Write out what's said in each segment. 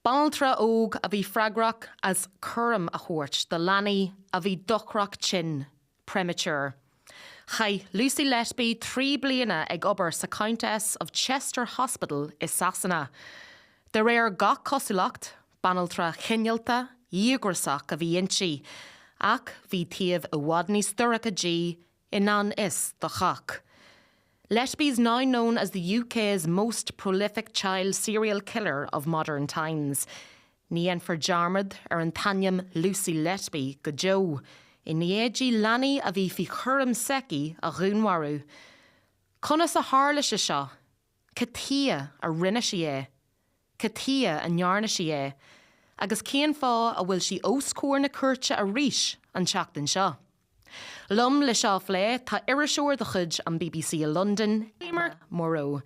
Banaltra óg a bhí freagrach as cúram a thabhairt do leanaí a bhí dochrach tinn, premature. Chaith Lucy Letby 3 bliana ag obair sa Countess of Chester Hospital i Sasana. De réir gach cosúlacht, banaltra chineálta, dhíograiseach a bhí inti, ach bhí taobh i bhfad níos dorcha di i ngan fhios do chách. Letby is now known as the UK's most prolific child serial killer of modern times. Ní dhéanfar dearmad ar an t-ainm Lucy Letby go deo, i ndiaidh di leanaí a bhí faoi chúram s'aici a dhúnmharú. Conas a tharla sé seo? Cad chuige a rinne sí é? Cad chuige a ndearna sí é? Agus cén fáth a bhfuil sí os comhair na cúirte arís an tseachtain seo? Liom le seo a phlé tá iriseoir de chuid an bbc i Londain, Eimear Morrow.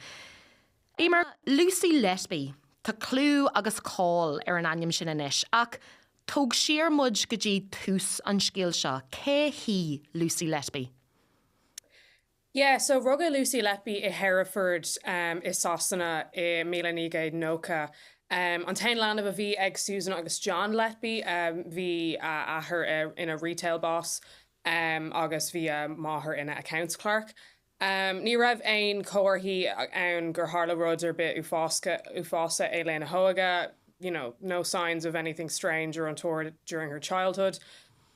Eimear, Lucy Letby, tá clú agus cáil ar an ainm sin anois, ach tóg siar muid go dtí tús an scéil seo, cé hí Lucy Letby? Yeah, so rugadh Lucy Letby i Hereford i Sasana i 1990. An t-aon leanbh a bhí ag Susan agus John Letby. Bhí a athair ina retail boss agus bhí a máthair ina accounts clerk. Ní raibh aon chomharthaí ann gur tharla rud ar bith uafásach le linn a hóige, you know, no signs of anything strange or untoward during her childhood.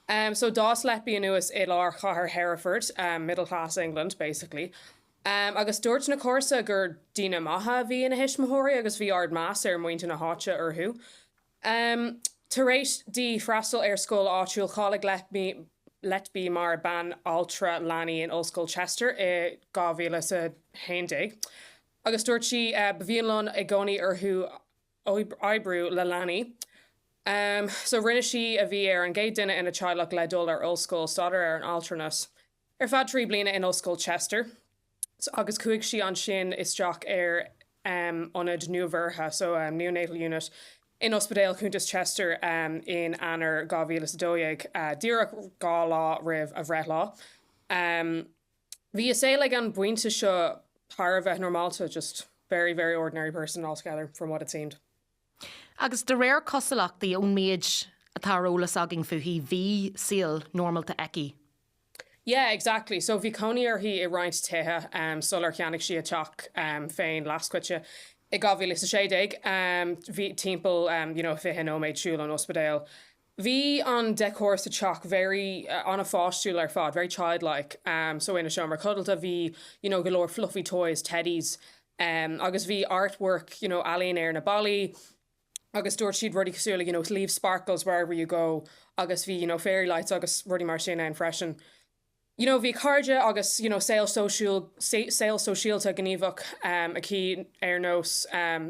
So d'fhás Letby anuas i lár chathair Hereford, middle class England basically, agus dúirt na comharsa gur daoine maithe a bhí ina thuismitheoirí agus bhí ardmheas ar muintir na háite orthu. Tar éis di freastal ar scoil áitiúil cháiligh Letby mar bean altra leanaí in Ollscoil Chester i 2011 agus dúirt sí ba mhian liom i gcónaí orthu oibriú le leanaí. So rinne sí a bhí ar an gcéad duine ina teaghlach le dul ar ollscoil staidéar ar an altranas ar feadh 3 bliana in Ollscoil Chester agus chuaigh sí ansin isteach ar ionad nuabheirthe, so neonatal unit, in Ospidéal Chuntas Chester in Eanáir 2012, díreach 2 lá roimh a bhreithlá. Bhí a saol ag an bpointe seo thar a bheith normálta, just very, very ordinary person altogether from what it seemed. Agus de réir cosúlachtaí, ón méid atá ar eolas againn fúithi, bhí saol normálta aici. Yeah, exactly. So bhí cónaí uirthi i roinnt tithe sular cheannaigh sí a teach féin leathscoite i 2016. Bhí timpeall, you know, 20 nóiméad siúl ón ospidéal. Bhí an decor sa teach very, an-pháistiúil ar fad, very childlike. So ina seomra codlata bhí, you know, go leor fluffy toys, teddies, agus bhí artwork, you know, ealaín ar na ballaí agus dúirt siad rudaí cosúil le, you know, leave sparkles wherever you go agus bhí, you know, fairy lights agus rudaí mar sin ann freisin. You know, bhí cairde agus, you know, saol sóisiúil, saol sóisialta gníomhach aici ar nós,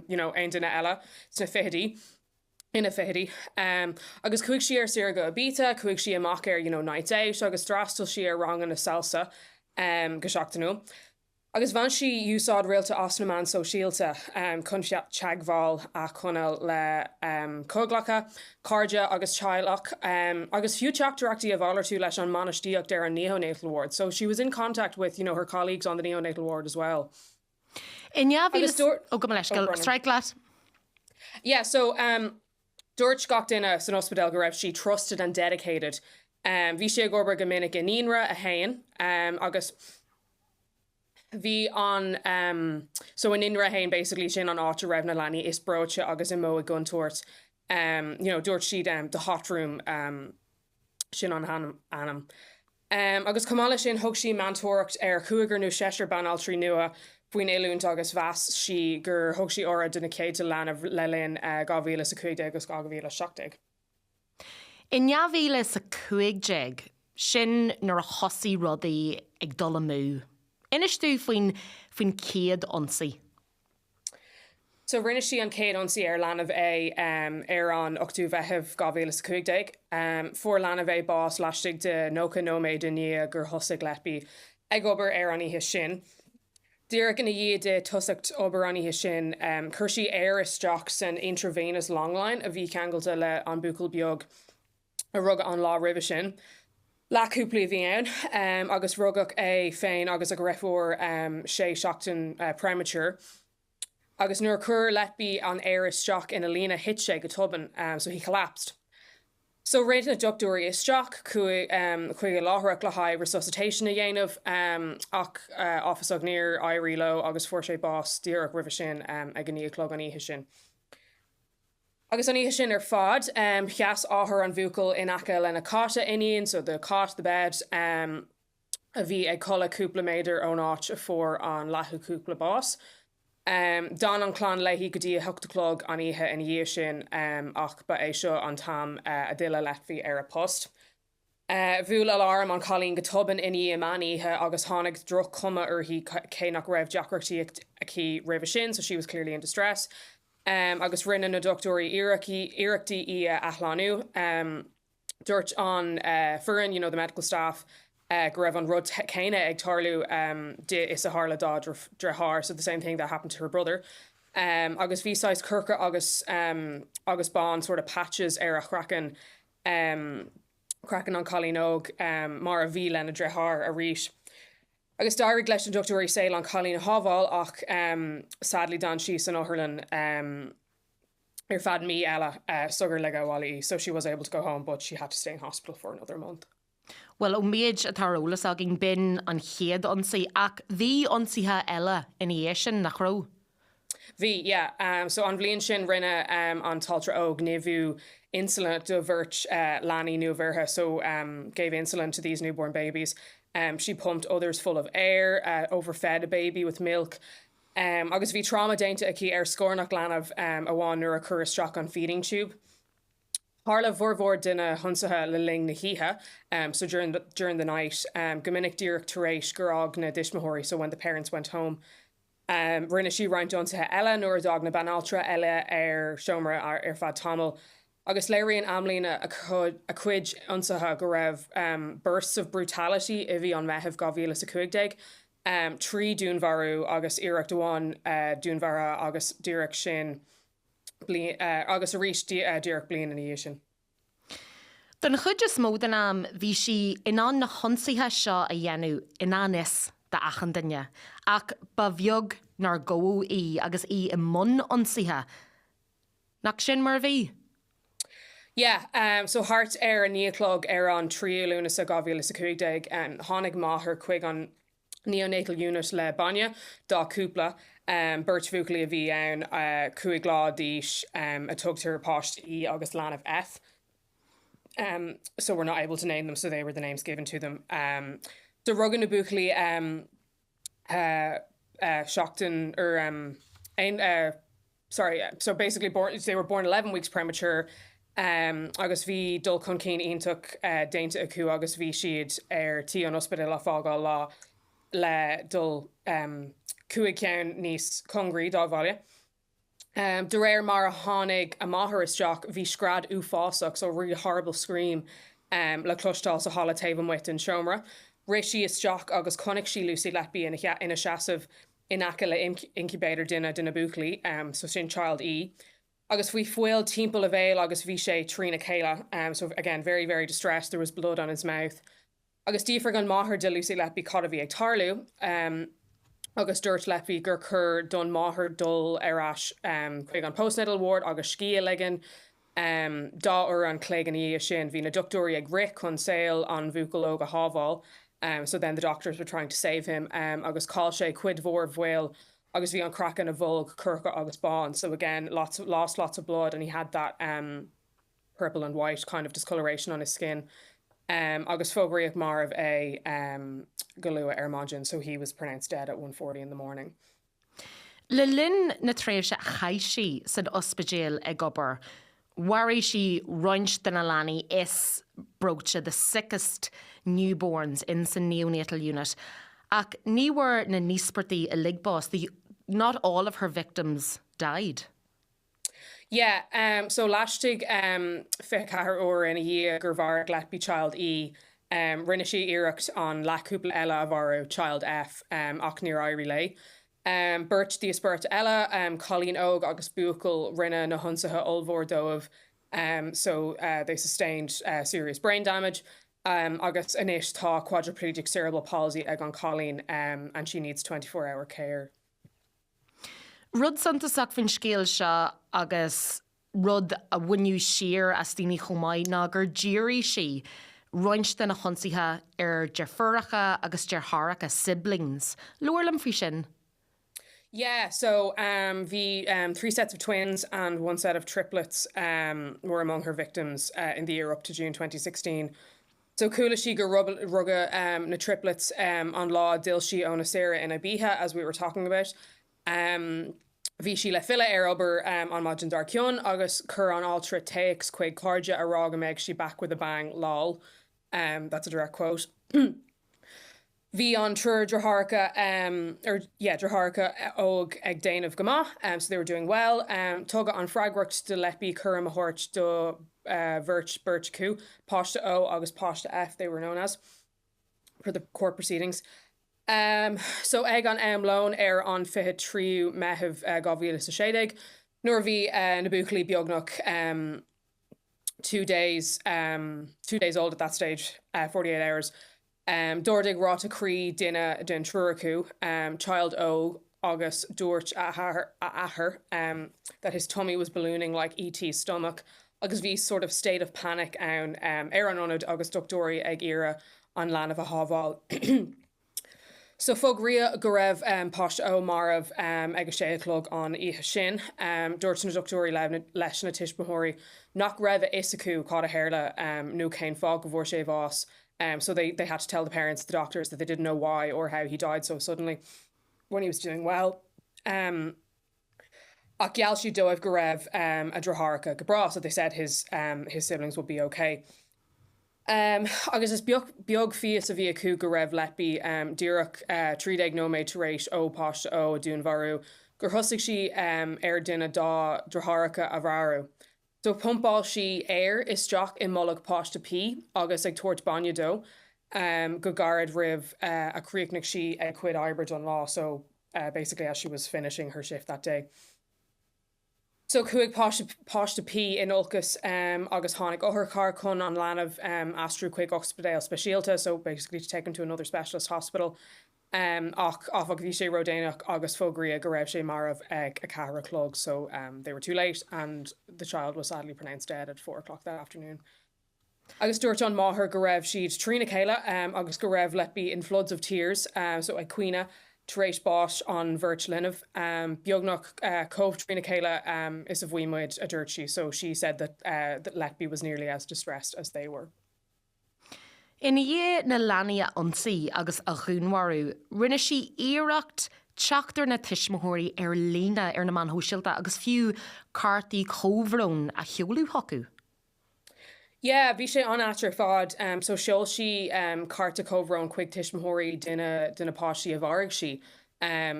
you know, aon duine eile sna fichidí. ina fichidí. Agus chuaigh sí ar saoire go Ibiza, chuaigh sí amach ar you know nights out agus d'fhreastail sí ar ranganna salsa go seachtainiúil. Agus bhain sí úsáid rialta as na meáin sóisialta chun teagmháil a choinneáil le comhghleacaithe, cairde agus teaghlach agus fiú teachtaireachtaí a mhalartú leis an mbainistíocht ar an neonatal ward. So she was in contact with you know her colleagues on the neonatal ward as well. In 2000, ó gabh mo leithscéal, strike leat. Yeah, so um, dúirt gach duine san ospidéal go raibh sí trusted and dedicated. Um, bhí sí ag obair go minic i naíonra a haon um, agus bhí an um, so i naíonra a haon basically sin an áit a raibh na leanaí is breoite agus is mó i gcontúirt. Um, you know, dúirt siad um, the hot room um, sin an ainm. Agus chomh maith leis sin, thug sí meantóireacht ar chúigear nó seisear banaltraí nua faoin oiliúint agus mheas sí gur thug sí aire do na céadta leanbh le linn 2015 agus 2017. In 2015, sin nuair a thosaigh rudaí ag dul amú. Inis dúinn faoin faoin chéad ionsaí. So rinne sí an chéad ionsaí ar leanbh A ar an 8ú Mheitheamh 2015. Fuair leanbh A bás laistigh de 90 nóiméad i ndiaidh gur thosaigh Letby ag obair air an oíche sin. Díreach ina dhiaidh di tosacht obair an oíche sin, chuir sí aer isteach san intravenous long line a bhí ceangailte le an buachaill beag a rugadh an lá roimhe sin. Leathchúplaí a bhí ann agus rugadh é féin agus a dheirfiúr sé seachtain premature. Agus nuair a chuir Letby an aer isteach ina líne thit sé go tobann, so he collapsed. So rith na dochtúirí isteach chuige láithreach le haghaidh resuscitation a dhéanamh ach áfach níor éirigh leo agus fuair sé bás díreach roimhe sin ag a 9 a chlog an oíche sin. Agus an oíche sin ar fad sheas athair an bhuachaill in aice lena cot, a iníon, so the cot, the bed, a bhí ag codladh cúpla méadar ón áit a fuair an leathchúpla bás. D'fhan an chlann léi go dtí a hocht a chlog an oíche ina dhiaidh sin ach ba é seo an t-am a d'fhill Letby ar a post. Bhuail aláram an chailín go tobann i ndiaidh meán oíche agus tháinig droch-chuma uirthi cé nach raibh deacrachtaí aici roimhe sin, so she was clearly in distress, agus rinne na dochtúirí iarrachtaí í a athshlánú. Dúirt an foireann, you know the medical staff, go raibh an rud céanna ag tarlú di is a tharla dá deartháir, so the same thing that happened to her brother. Agus bhí saghas corcra agus agus bán sort of patches ar a chraiceann, craiceann an chailín óg, mar a bhí lena deartháir arís. Agus d'éirigh leis na dochtúirí saol an chailín a shábháil ach sadly d'fhan sí san otharlann ar feadh mí eile sular ligeadh abhaile í, so she was able to go home but she had to stay in hospital for another month. Bhuel, ón méid atá ar eolas againn, b'in an chéad ionsaí, ach bhí ionsaithe eile ina dhiaidh sin, nach raibh? Bhí, yeah. So an bhliain sin rinne an t-altra óg nimhiú insuline do bheirt leanaí nuabheirthe, so gave insulin to these newborn babies. She pumped others full of air, overfed a baby with milk. Agus bhí tráma déanta aici ar scornach leanbh amháin nuair a chuir isteach an feeding tube. Tharla formhór de na hionsaithe le linn na hoíche, so during the, during the night, go minic díreach tar éis gur fhág na tuismitheoirí, so when the parents went home. Rinne sí roinnt ionsaithe eile nuair a d'fhág na banaltra eile an seomra ar feadh tamaill. Agus léiríonn amlíne a cuid ionsaithe go raibh bursts of brutality i mhí an Mheithimh 2015, 3 dúnmharú agus iarracht amháin dúnmharaithe agus díreach sin agus arís díreach bliain ina dhiaidh sin. Don chuid is mó den am bhí sí in ann na hionsaithe seo a dhéanamh i ngan fhios d'achan duine, ach ba bheag nár gabhadh í agus í i mbun ionsaithe. Nach sin mar a bhí? Yeah, so thart ar a 9 a chlog ar an 3ú Lúnasa 2015, tháinig máthair chuig an neonatal unit le bainne dá cúpla, beirt bhuachaillí a bhí ann, 5 lá d'aois, a tugtar páiste E agus leanbh F. So we're not able to name them, so they were the names given to them. So rugadh na buachaillí seachtain or aon sorry so basically born they were born 11 weeks premature agus bhí dul chun cinn iontach déanta acu agus bhí siad ar tí an ospidéal a fágáil lá le dul 5 cheann níos cóngaraí dá bhaile. De réir mar a tháinig a máthair isteach, bhí scread uafásach, so really horrible scream, le cloisteáil sa halla taobh amuigh den seomra. Rith sí isteach agus chonaic sí Lucy Letby ina seasamh in aice le incubator duine de na buachaillí, so sin Child E, agus bhí fuil timpeall a bhéil agus bhí sé trína chéile, so again very very distressed, there was blood on his mouth. Agus d'fhiafraigh an mháthair de Lucy Letby cad a bhí ag tarlú, agus dúirt Letby gur chóir don mháthair dul ar ais chuig an postnatal ward agus scíth a ligean. Dá uair an chloig ina dhiaidh sin, bhí na dochtúirí ag rith chun saol an bhuachaill óg a shábháil, so then the doctors were trying to save him, agus chaill sé cuid mhór fuil agus bhí an craiceann a bholg corcra agus bán, so again lots, lost lots of blood and he had that purple and white kind of discoloration on his skin agus fógraíodh marbh é go luath ar maidin so he was pronounced dead at 1:40 in the morning. Le linn na tréimhse a chaith sí san ospidéal ag obair, mharaigh sí roinnt de na leanaí is breoite, the sickest newborns in san neonatal unit. Ach ní bhfuair na n-íospartaigh uilig bás, the not all of her victims died. Yeah, um, so laistigh um, 24 uair ina dhiaidh gur mharaigh Letby Child E, um, rinne sí iarracht an leathchúpla eile a mharú, Child F, um, ach níor éirigh léi. Um, beirt d'íospartach eile, um, cailín óg agus buachaill, rinne na hionsaithe ollmhór dóibh, um, so uh, they sustained uh, serious brain damage, um, agus anois tá quadriplegic cerebral palsy ag an cailín um, and she needs 24 hour care. Rud suntasach faoin scéal seo agus rud a bhaineadh siar as daoine chomh maith ná gur dhírigh sí roinnt de na hionsaithe ar deirfiúracha agus deartháireacha, siblings. Labhair liom faoi sin. Yeah, so um bhí um 3 sets of twins and one set of triplets um were among her victims uh in the year up to June 2016. So chuala sí gur rugadh um na triplets um an lá a d'fhill sí óna saoire in Ibiza as we were talking about. Um bhí sí le filleadh ar obair um an maidin dár gcionn agus chuir an altra téacs chuig cairde a rá go mbeadh sí back with a bang lol. Um that's a direct quote. Bhí an triúr deartháireacha or yeah deartháireacha óg ag déanamh go maith so they were doing well. Tugadh an freagracht do Letby cúram a thabhairt do bheirt beirt acu, páiste O agus páiste F they were known as for the court proceedings. So ag an am lóin ar an 23ú Meitheamh 2016 nuair a bhí na buachaillí beagnach 2 days 2 days old at that stage, 48 hours, D'ardaigh ráta croí duine den triúr acu, Child O, agus dúirt a athair that his tummy was ballooning like ET's stomach agus bhí sort of state of panic ann ar an ionad agus dochtúirí ag iarraidh an leanbh a shábháil. So fógraíodh go raibh páiste O marbh ag a sé a chlog an oíche sin. Dúirt na dochtúirí leis na tuismitheoirí nach raibh a fhios acu cad a tharla nó cén fáth go bhfuair sé bás. So they they had to tell the parents, the doctors, that they didn't know why or how he died so suddenly when he was doing well. Um, ach gheall siad dóibh go raibh um, a dheartháireacha go breá, so they said his, um, his siblings would be okay. Um, agus is beag, beag fios a bhí acu go raibh Letby um, díreach uh, 13 nóiméad tar éis ó páiste O a dúnmharú, gur thosaigh sí um, ar duine dá deartháireacha a mharú. So phumpáil sí aer isteach i mbolg páiste P agus ag tabhairt bainne dó go gairid roimh a chríochnaigh sí a cuid oibre don lá, so basically as she was finishing her shift that day. So chuaigh páiste páiste P in olcas agus tháinig otharcharr chun an leanbh aistriú chuig ospidéal speisialta, so basically to take him to another specialist hospital. Ach, áfach, bhí sé ródhéanach agus fógraíodh go raibh sé marbh ag 4 a chlog, so they were too late and the child was sadly pronounced dead at 4 o'clock that afternoon. Agus dúirt an mháthair go raibh siad trína chéile agus go raibh Letby in floods of tears, so ag caoineadh, tar éis báis an bheirt linbh. Beagnach chomh trína chéile is a bhí muid, a dúirt sí, so she said that that Letby was nearly as distressed as they were. I ndiaidh na leanaí a ionsaí agus a dhúnmharú, rinne sí iarracht teacht ar na tuismitheoirí ar líne ar na meáin shóisialta agus fiú cártaí comhbhróin a sheoladh chucu. Yeah, bhí sé an-ait ar fad. So sheol sí cárta comhbhróin chuig tuismitheoirí duine de na páistí a mharaigh sí.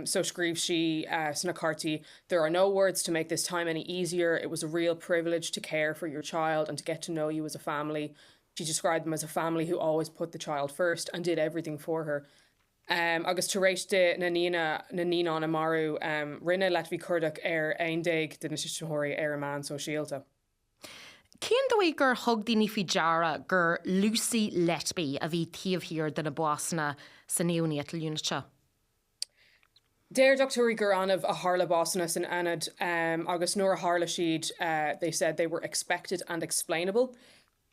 So scríobh sí sna cártaí, There are no words to make this time any easier. It was a real privilege to care for your child and to get to know you as a family. She described them as a family who always put the child first and did everything for her. Um, agus tar éis di na naíona, na naíonáin a mharú, um, rinne Letby cuardach ar 11 de na tuismitheoirí ar na meáin sóisialta. Cén dóigh gur thug daoine faoi deara gur Lucy Letby a bhí taobh thiar de na básanna sa neonatal unit seo? Deir dochtúirí gur annamh a tharla básanna san ionad agus nuair a tharla siad they said they were expected and explainable.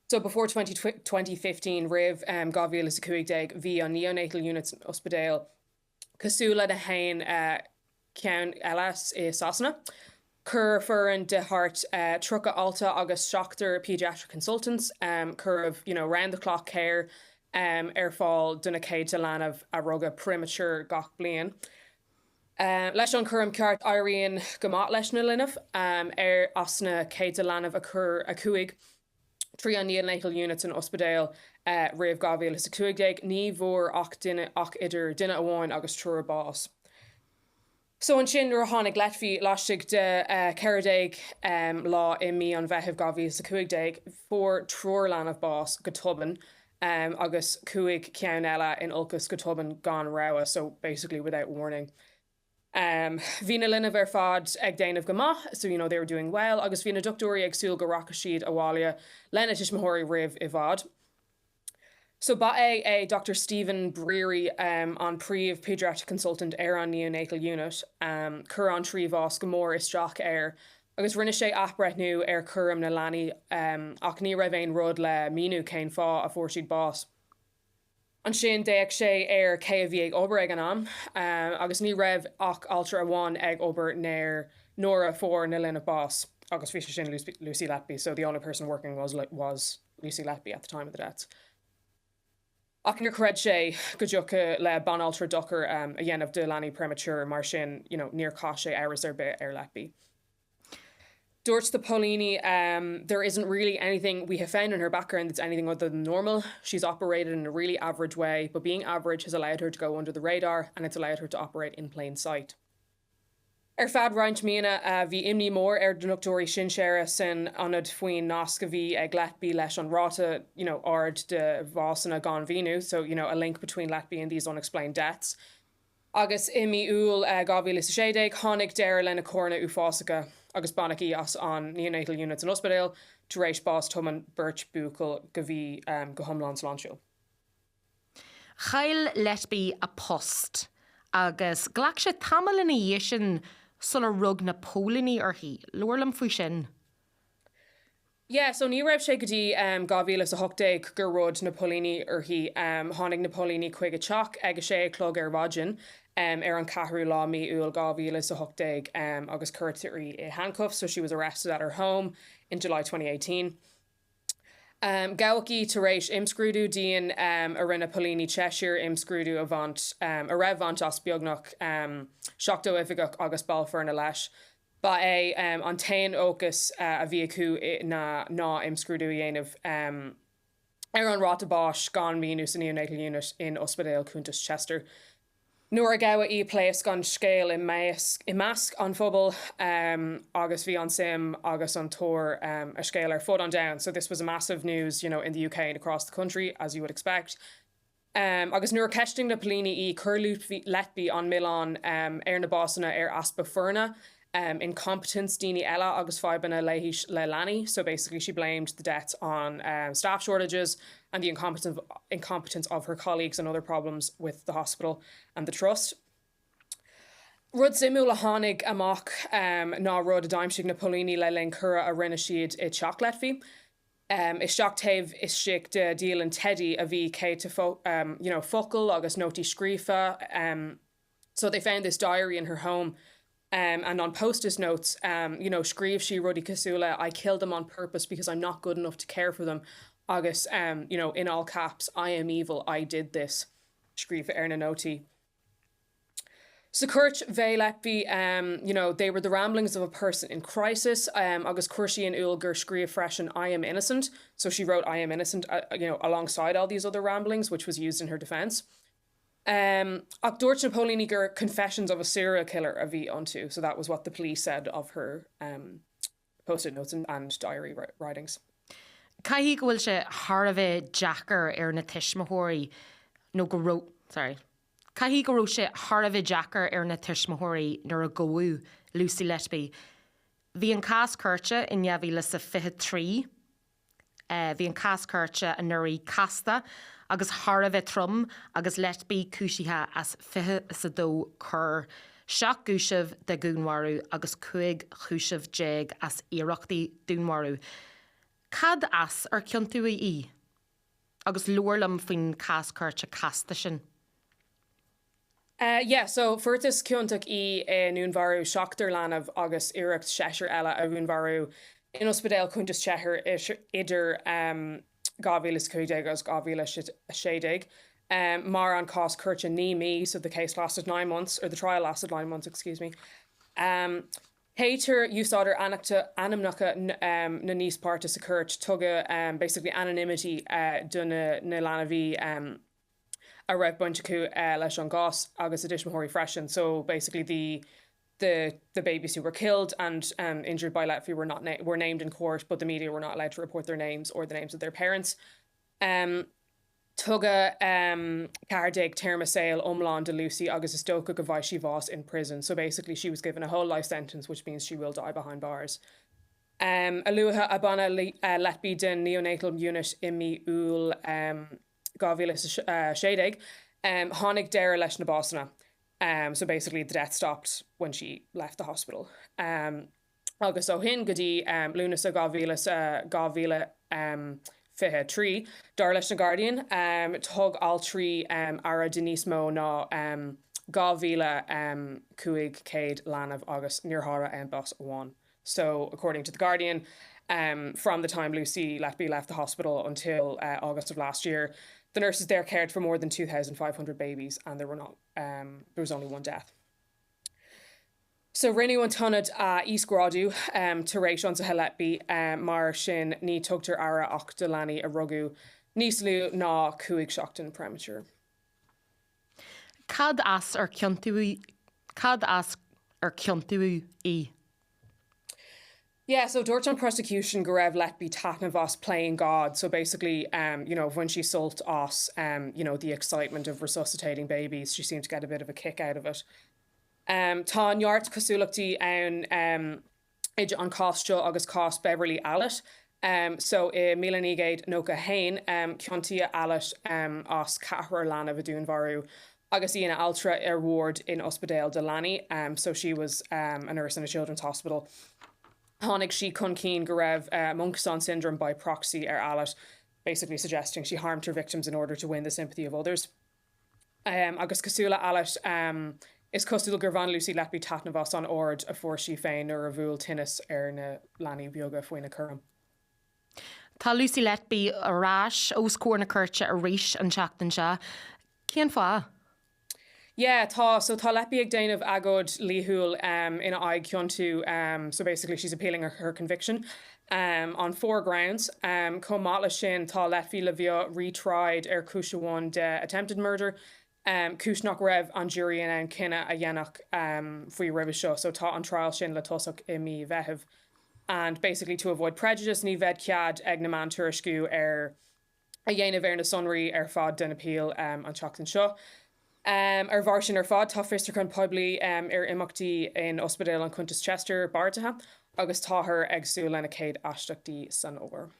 So before 2015, roimh 2015, bhí an neonatal unit san ospidéal cosúil le na haon ceann eile i Sasana. Chuir foireann de thart 30 altra agus seachtar paediatric consultants, cuireadh you know round the clock care ar fáil do na céadta leanbh a rugadh premature gach bliain. Leis an chúram ceart éiríonn go maith leis na linbh. Ar as na céadta leanbh a chuir a chuaigh trí an neonatal unit san ospidéal roimh 2015, ní bhfuair ach duine ach idir duine amháin agus triúr bás. So ansin nuair a tháinig Letby laistigh de 14 lá i mí an Mheithimh 2015, fuair triúr leanbh bás go tobann agus cúig ceann eile in olcas go tobann gan rabhadh, so basically without warning. Bhí na linbh ar fad ag déanamh go maith, so you know they were doing well, agus bhí na dochtúirí ag súil go rachadh siad abhaile lena tuismitheoirí roimh i bhfad. So ba é é Doctor Stephen Breary an príomh paediatric consultant ar an neonatal unit. Chuir an 3 bhás go mór isteach air agus rinne sé athbreithniú ar chúram na leanaí ach ní raibh aon rud le míniú cén fáth a fuair siad bás. Ansin d'fhéach sé ar cé a bhí ag obair ag an am agus ní raibh ach altra amháin ag obair nuair a fuair na linbh bás agus bhí sé sin Lucy Letby so the only person working was was Lucy Letby at the time of the deaths. Ach níor chreid sé go dtiocfadh le banaltra dochar a dhéanamh do leanaí premature mar sin you know níor chaith sé amhras ar bith ar Letby. Dúirt na póilíní there isn't really anything we have found in her background that's anything other than normal. She's operated in a really average way, but being average has allowed her to go under the radar and it's allowed her to operate in plain sight. Ar feadh roinnt míonna bhí imní mór ar na dochtúirí sinsearacha san ionad faoin nasc a bhí ag Letby leis an ráta you know ard de bhásanna gan mhíniú, so you know a link between Letby and these unexplained deaths. Agus i mí Iúil 2016 tháinig deireadh lena coireanna uafásacha agus baineadh í as an neonatal unit san ospidéal tar éis bás tobann beirt buachaill go bhí go hiomlán sláintiúil. Chaill Letby a post agus ghlac sé tamall ina dhiaidh sin sular rug na póilíní uirthi. Labhair liom faoi sin. Yeah, so ní raibh sé go dtí 2018 gur rug na póilíní uirthi. Tháinig na póilíní chuig a teach ag a sé a chlog ar maidin ar an ceathrú lá mí Iúil 2018 agus cuireadh í i handcuffs, so she was arrested at her home in July 2018. Gabhadh í tar éis imscrúdú dian a rinne póilíní Cheshire, imscrúdú a bhaint a raibh baint as beagnach 70 oifigeach agus ball foirne leis. Ba é an t-aon fhócas a bhí acu ná imscrúdú a dhéanamh ar an ráta báis gan míniú sa Neonatal Unit in Ospidéal Cuntas Chester. Nuair a gabhadh í phléasc an scéal i measc an phobail agus bhí an suim agus an tóir a scéal ar fud an domhain. So this was a massive news you know in the UK and across the country as you would expect. Agus nuair a cheistigh na póilíní í chuir Letby an milleán ar na básanna ar easpa foirne, incompetence daoine eile agus fadhbanna leighis le leanaí. So basically she blamed the deaths on staff shortages and the incompetence incompetence of her colleagues and other problems with the hospital and the trust. Rud suimiúil a tháinig amach ná rud a d'aimsigh na póilíní le linn cuaird a rinne siad i teach Letby. Isteach taobh istigh de dialann Teddy a bhí céadta you know focal agus nótaí scríofa. So they found this diary in her home and on post-it notes you know scríobh sí rudaí cosúil le I killed them on purpose because I'm not good enough to care for them agus you know in all caps I am evil, I did this scríofa ar na nótaí. Sa chúirt mhaígh Letby you know they were the ramblings of a person in crisis agus chuir sí in iúl gur scríobh freisin I am innocent so she wrote I am innocent you know alongside all these other ramblings which was used in her defence. Ach dúirt na póilíní gur confessions of a serial killer a bhí iontu, so that was what the police said of her post-it notes and diary writings. Caithfidh go bhfuil sé thar a bheith deacair ar na tuismitheoirí nó go raibh, sorry. Caithfidh go raibh sé thar a bheith deacair ar na tuismitheoirí nuair a gabhadh Lucy Letby. Bhí an cás cúirte in 2023. Bhí an cás cúirte anuraidh casta agus thar a bheith trom agus Letby cúisithe as 22 coir, 7 gcúiseamh de dhúnmharú agus 15 chúiseamh as iarrachtaí dúnmharú. Cad as ar ciontaíodh í? Agus labhair liom faoin cás cúirte casta sin. Yeah, so fuarthas ciontach í i ndúnmharú seachtar leanbh agus iarracht seisear eile a dhúnmharú in Ospidéal Cuntas Cheshire idir 2015 agus 2016. Mhair an cás cúirte 9 mí, so the case lasted 9 months, or the trial lasted 9 months, excuse me. Cé gur úsáideadh ainmneacha na n-íospartach sa chúirt, tugadh basically anonymity do na leanaí. a raibh baint acu leis an gcás agus a dtuismitheoirí freisin. So basically the the the babies who were killed and um injured by Letby were not were named in court but the media were not allowed to report their names or the names of their parents. Um tugadh um 14 téarma saoil iomlán do Lucy agus is dócha go bhfaighidh sí bás in prison. So basically she was given a whole life sentence which means she will die behind bars. Um a luaithe a baineadh Letby den neonatal unit i mí Iúil um. 2016, tháinig deireadh leis na básanna. So basically the deaths stopped when she left the hospital. Agus ó shin go dtí Lúnasa 2023, dar leis an Guardian, thug altraí aire do níos mó ná 2,500 leanbh agus níor tharla aon bás amháin. So, according to the Guardian, from the time Lucy Letby left the hospital until August of last year, the nurses there cared for more than 2,500 babies and there were not, there was only one death. So rinneadh an t-ionad a íosghrádú tar éis ionsaithe Letby, mar sin ní tugtar aire ach do leanaí a rugadh níos lú ná 5 seachtain premature. Cad as ar ciontaíodh Cad as ar ciontaíodh í? Yeah, so dúirt an prosecution go raibh Letby taitneamh as playing God, so basically um you know bhain sí sult as um you know the excitement of resuscitating babies, she seemed to get a bit of a kick out of it. Um tá neart cosúlachtaí ann um idir an cás seo agus cás Beverley Allitt. Um so i 1991 um ciontaíodh Allitt um as ceathrar leanbh a dúnmharú agus í ina altra ar bhord in ospidéal do leanaí, so she was a nurse in a children's hospital. Tháinig sí chun cinn go raibh Munchausen syndrome by proxy ar Allitt, basically suggesting she harmed her victims in order to win the sympathy of others. Agus cosúil le Allitt, is cosúil gur bhain Lucy Letby taitneamh as an aird a fuair sí féin nuair a bhuail tinneas ar na leanaí beaga faoina cúram. Tá Lucy Letby ar ais os comhair na cúirte arís an tseachtain seo. Cén fáth? Yeah, tá. So tá Letby ag déanamh agóid dhlíthiúil ina aghaidh ciontú, so basically she's appealing her conviction on four grounds. Chomh maith leis sin, tá Letby le bheith retried ar chúis amháin de attempted murder, cúis nach raibh an jury in ann cinneadh a dhéanamh faoi roimhe seo. So tá an trial sin le tosach i mí Mheithimh. And basically to avoid prejudice, ní bheidh cead ag na meáin tuairisciú ar a dhéanamh ar na sonraí ar fad den appeal an tseachtain seo. Ar bharr sin ar fad, tá fiosrúchán poiblí ar imeachtaí in Ospidéal an Chuntais Chester beartaithe agus táthar ag súil lena céad éisteachtaí san fhómhar.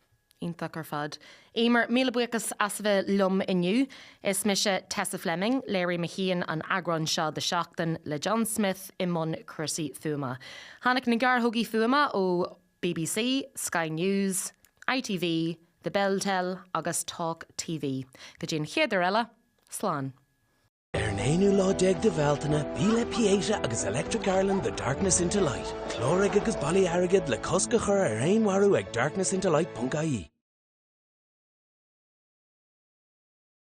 Iontach ar fad. Eimear, míle buíochas as a bheith liom inniu. Is mise Tessa Fleming, léirigh mé féin an eagrán seo de Seachtain le John Smith i mbun cúrsaí fuaime. Tháinig na gearrthógaí fuaime ó BBC, Sky News, ITV, The BelTel agus Talk TV. Go dtí an chéad uair eile, slán. Ar an aonú lá déag de Bhealtaine, bí le Pieta agus Electric Ireland The Darkness Into Light. Cláraigh agus bailigh airgead le cosc a chur ar fhéinmharú ag darknessintolight.ie.